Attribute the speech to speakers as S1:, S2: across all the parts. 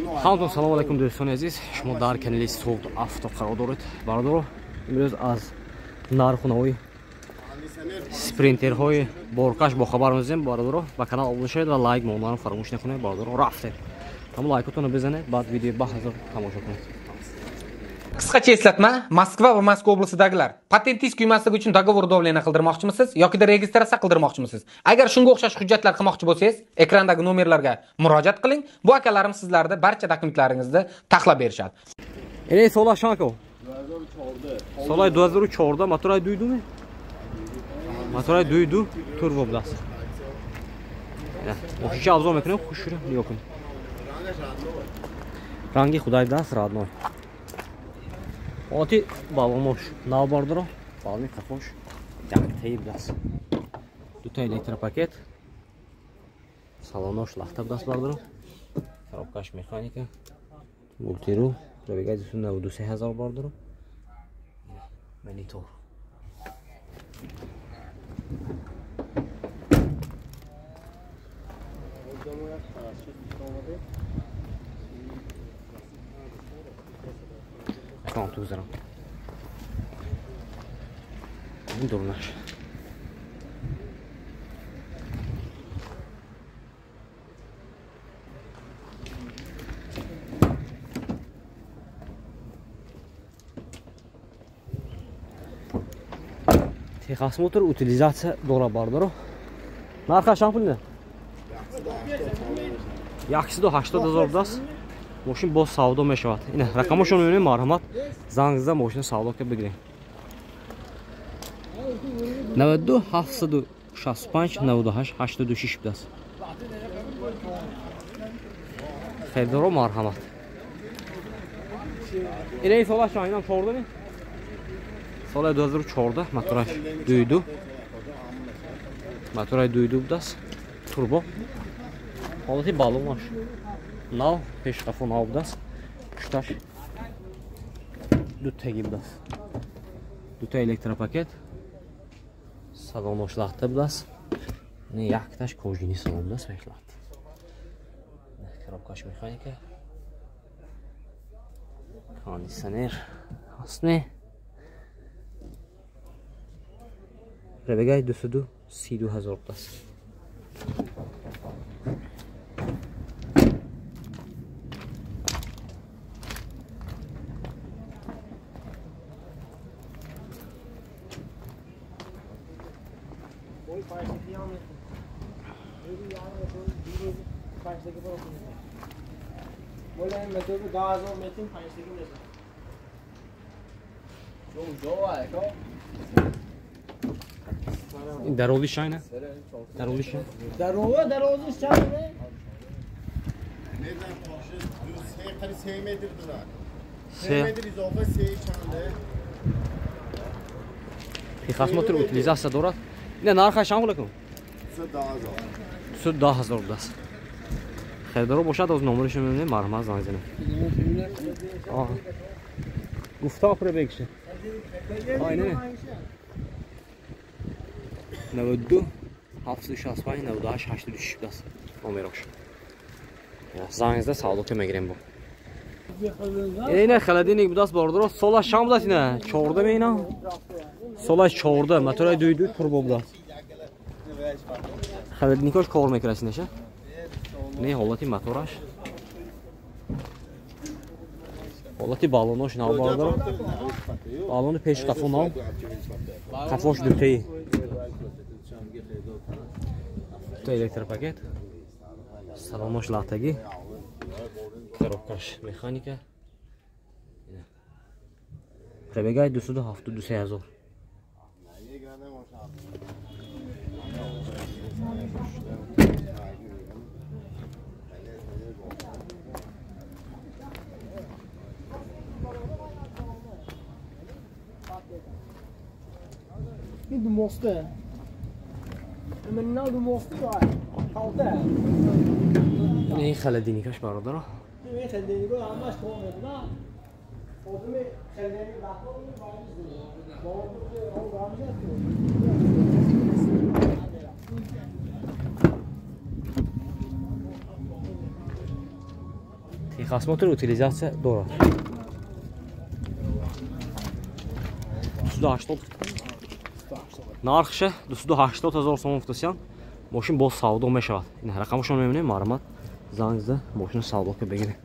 S1: Ҳаматон салом алайкум, дӯстони азиз. Шумо дар канали Суғд Авто қарор доред. Бародаро, имрӯз аз нарху спринтерҳои боркаш бохабар мезем. Бародаро, ба канал обуна шавед ва лайк монданро фаромӯш накунед. Бародаро, рафтем. Ҳамон лайкотонро бизанед, баъд видеои ба ҳазор тамошо кунед.
S2: Qisqacha eslatma, Moskva va Moskva oblastdagilar patentingiz kuymasligi uchun договор давления qildirmoqchimisiz yoki registratsiya qildirmoqchimisiz? Agar shunga o'xshash hujjatlar qilmoqchi bo'lsangiz, ekrandagi nomerlarga murojaat qiling. Bu akalarim sizlarni barcha dokumentlaringizni taxlab berishadi.
S1: Ey sola shanko. 2014. Sola 2014 motoray duydumi? Motoray duydu, turbo bilas. Мошинча обзор мекунем, хушро нигоҳ кунед. Ранги худай даст родной. Ҳолати балонош нав бардоро, балони қафош яктаи будааст. Дута электропакет, салонош лахта будааст бардоро, коробкаш механика, мултиру, пробегаи 293 ҳазор бардоро, монитор. Tamam, tuzlarım. Durlar. Техосмотр утилизация дора бардоро. Нарха шампулне? 180 ҳазор даст. Мошин боз савдо мешавад. Ина рақамошон мебинем, марҳамат занг зада мошина савдо ка бигирем. 92 765 98 86 будааст. Харидоро марҳамат. Ина ин сола шо инам 14 ми? Соли 2014 мотораш 22. Моторай 22 будааст. Турбо. Ҳолати балонаш нав, пешқафо нав будааст. Пушташ дутаги будааст. Дута электропакет. Салонош лахта будааст. Якташ кожини салон будааст, веш лахта. Коробкаш механика. Кондиционер ҳаст не? Пробегаи 232 ҳазор будааст. Дарози шайна? Дарози шай?
S3: Дарози шайна?
S4: 3 метр дорад. 3 метр изофа 3 чанде.
S1: Техосмотр утилизация дорад. Не нархаш чанд пул кун?
S4: 210 ҳазор.
S1: 210 ҳазор будааст. Харидоро бошад, аз номерашро мебинем, марҳамат занг занед. Гуфтам пура бекише. Айне. 92 765 98 86 будааст номерош. Занг зада савдо ки мегирем бо. Ина холодильник будааст бардоро, сола шам будааст ина 14 меина. Сола 14 моторай 22 турбо будааст. Холодильникош кор мекунад инаша. Не ҳолати мотораш. Ҳолати балонош нав бардоро. Балони пеш қафо нав. Қафош дутаи. Дута электропакет. Салонош лахтагӣ. Коробкаш механика. Пробегаи 273 ҳазор.
S3: Du måste. Men när du måste då är allt det.
S1: Не холодильникаш бародаро.
S3: Не холодильник ҳамаш кор мекунад. Одами холодильник вақто
S1: Техосмотр утилизация дорад. 280 нархша 280 ҳазор сомон гуфтасиян. Мошин боз савдо мешавад. Ин рақамашон мебинем, марҳамат занг зада мошина савдо ки бигиред.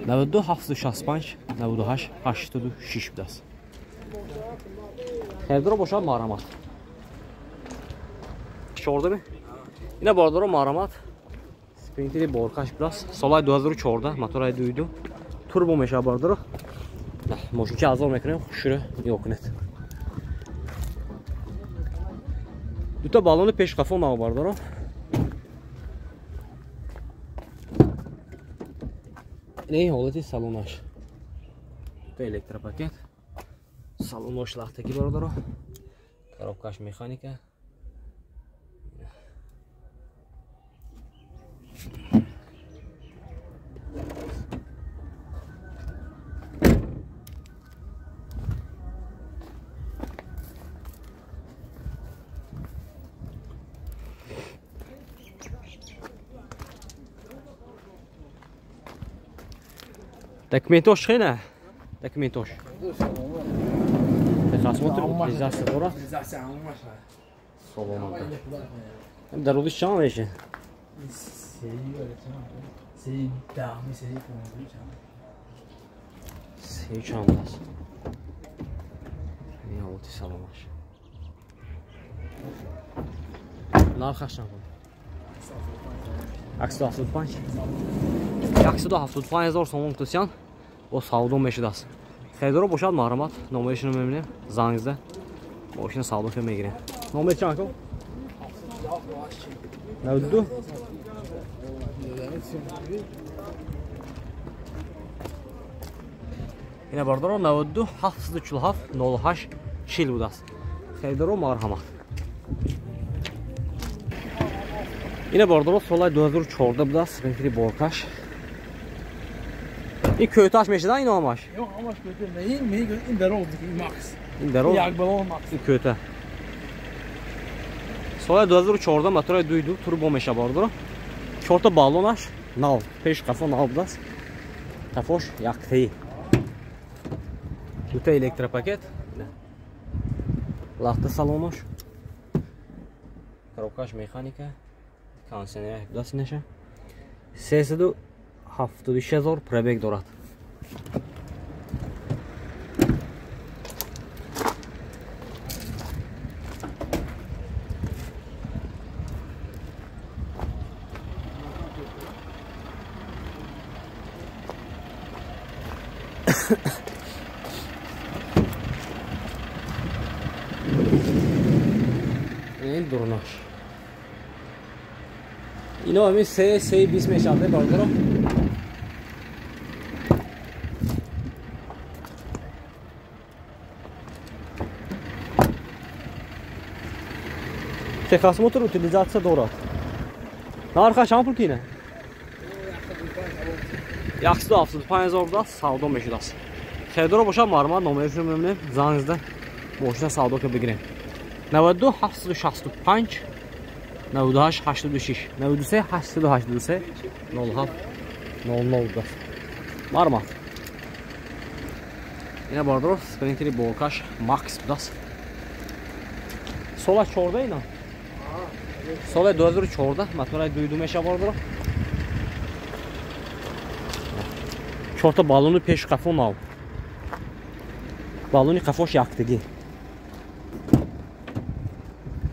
S1: 92 765 98 86 будааст. Харидоро бошад марҳамат. 14 ина бародаро марҳамат. Спринтери боркаш будааст. Солаи 2014 мотораи 2.2 турбо мешавад бародаро. Мошинча азор мекунем, хушро нигоҳ кунед. Дута баллони пешқафо нав бародаро. Ин ҳолати салонаш. Дута электропакет. Салонош лахтагӣ бародаро. Коробкаш механика. Документош хена? Документош. Техосмотр утилизация дорад. Саломат. Дар рӯзи чанд меши? Се чанд аст. Ин ҳолати саломаш. Нархаш чанд? 175. 175 ҳазор сомон гуфтасиян. Бо савдо мешудааст. Харидоро бошад марҳамат, номерашонро мебинем, занг зада мошина савдо ки мегирем. Номер чанд ко? 92 ина бародаро 92 747 08 40 будааст. Харидоро марҳамат. Ина бародаро солаи 2014 будааст, спринтери боркаш. Ин кӯташ мешуда ин ҳамаш?
S3: Ё ҳамаш кӯта. Не, ин ин дароз, ин макс.
S1: Ин дароз?
S3: Як балон макс.
S1: Ин кӯта. Соли 2014 мотори 2.2 турбо меша бародаро. Чорта баллонаш нав, пеш қафо нав будааст. Қафош яктаи. Дута электропакет. Лахта салонош. Коробкаш механика. Кондиционер будааст инаша. 376 ҳазор пробег дорад. Ин дурнаш. Ино ҳамин 3-3.20 мешавад бародаро. Техосмотр утилизация дорад. Нархаш чанд пул кине? 175 ҳазор будааст, савдо мешудааст. Харидоро бошад марҳамат, номерашро мебинем, занг зада мошина савдо ки бигирем. 92 765 98 86 93 883 07 00 будааст. Марҳамат. Ина бародаро спринтери боркаш макс будааст. Сола 14 ина? Соли 2014 мотораи 2.2 мешавад бародаро. Чорта баллони пеш қафо нав. Баллони қафош яктагӣ.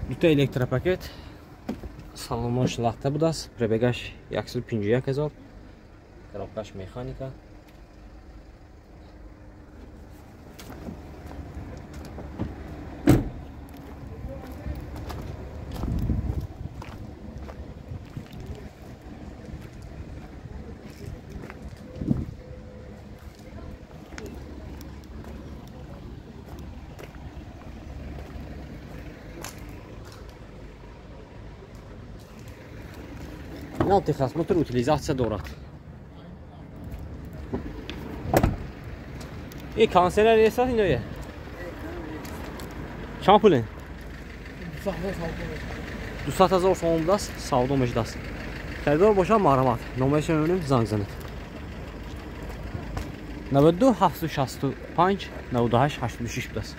S1: Дута электропакет. Салонош лахта будааст. Пробегаш 151 ҳазор. Коробкаш механика. Инам техосмотр утилизация дорад. Ин кондиционер нест иное? Чанд пуле? 200 ҳазор сомон будааст, савдо мешудааст. Харидор бошад, марҳамат, номерашро мебинем, занг занед. 92 765 98 86 будааст.